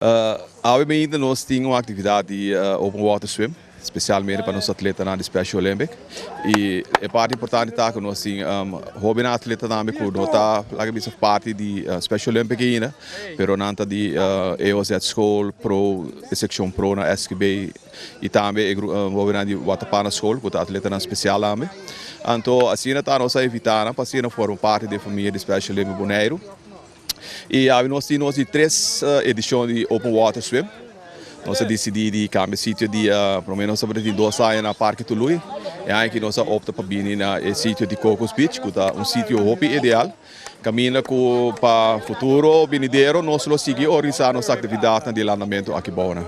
Awe mainta nos tin un actividad di open water swim, specialmente pa nos atletanan di Special Olympic. Y e parti importante ta cu nos tin hobennan atleta tambe cu no ta, laga bisa, parti di Special Olympic ainda, pero nan ta di EOZ School, Pro, e seccion Pro na SGB y tambe e hobennan di Watapana School cu ta atletanan special tambe. Anto asina ta nos a invita nan pa asina forma parti di e famia di Special Olympic Boneiru. Y awe nos tin nos di tres edicion di Open Water Swim. Nos a dicidi di cambia sitio di prome nos tabata tin 2 aña na Parke Tului. E aña aki nos a opta pa bini na e sitio di Cocos Beach cu ta un sitio hopi ideal. Caminda cu pa futuro binidero nos lo sigui organisa nos actividadnan di landamento aki bou nan.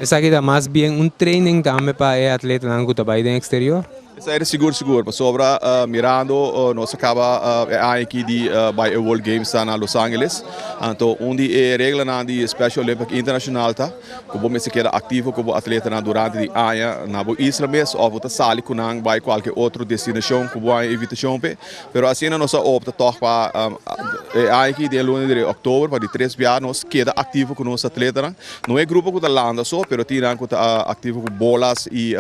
Esaki ta mas bien un training tambe pa e atletanan cu ta bay den exterior? Esei ta sigur sigur pasobra mirando nos a caba e aña aki di bay e World Games ta na Los Angeles, anto un di e reglanan di Special Olympic International ta cu bo mester keda activo cu bo atletanan durante di aña na bo isla mes of bo ta sali cu nan bay cualke otro destinacion cu bo haña invitacion p'e. Pero asina nos a opta tog pa e aña aki den luna di october pa di tres bia nos keda activo cu nos atletanan. No e grupo cu ta landa so pero tin nan cu ta activo cu bolas y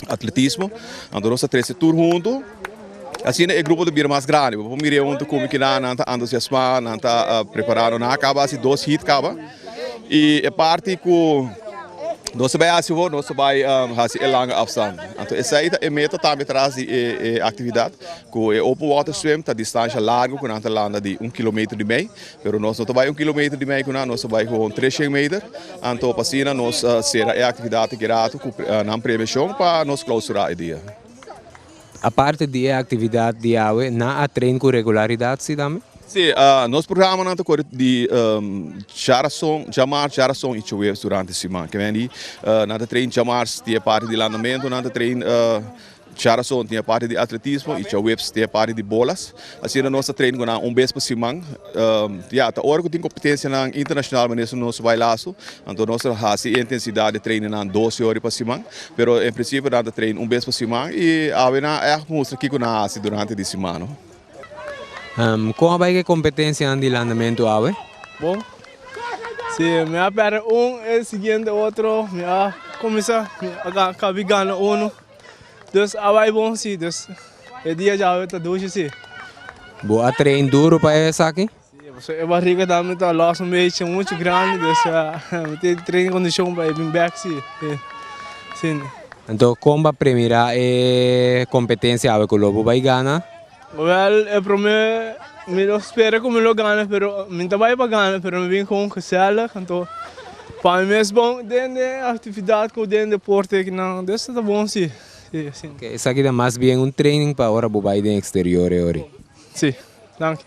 atletismo. Anto nos ta trece tur hunto. Asina e grupo ta bira mas grandi. Bo por mira hunto cu mi kina nan ta entusiasma, nan ta preparando. Nan a caba haci dos heat caba. Y e parti cu nos ta bay haci awor, nos ta bay haci e lange afstand. Anto esey ta e meta tambe tras di e actividad. Cu e open water swim ta distancia largo cu nan ta landa di un kilometer di mei. Pero nos no ta bai un kilometer di mei ku nan, nos ta bai gewoon 300 meter. Anto pa asina nos sera e aktividat aki rato ku nan premiashon pa nos klausurá e dia. Aparte di e aktividat di awe, nan a train ku regularidat si tambe? Si, nos programanan ta kore di djarason, djamars, djarason i djaweps durante siman. Ke men di nan ta train djamars tin e parti di landamentu, nan ta train Djarason tin e parti di atletismo y djaweps tin e parti di bolas. Asina nos ta train cu nan un bes pa siman. Ya, ta ora cu tin competencianan internacional manera su nos bay lazo, anto nos ta haci e intensidad di train nan 12 ora pa siman. Pero en principio nan ta train un bes pa siman y awe nan a echt mustra kico nan a haci durante di siman, no. Con a bay cu e competencianan di landamento awe? Bon. Si, mi a perde un, e siguiente otro mi a cuminsa, mi a cabi gana uno. Dus a bai bon si, dus e dia djawe ta dushi si. Bo a train duro pa esaki? Si, pasobra e barriga tambe ta los un bechi muchu grandi, dus mi tin train kondishon pa e bin bek si. Si. Anto kon bo a premira e kompetensia awe ku lo bo bai gana? Wel, e prome mi lo spera ku mi lo gana, pero mi ta bai pa gana, pero mi bin kon gezellig, anto pa mi mes bon den den aktividat ku den deporte kinan, dus ta bon si, si asina. Oke, esaki ta mas bien un training pa ora bo bai den eksterior e ori. Si, danki.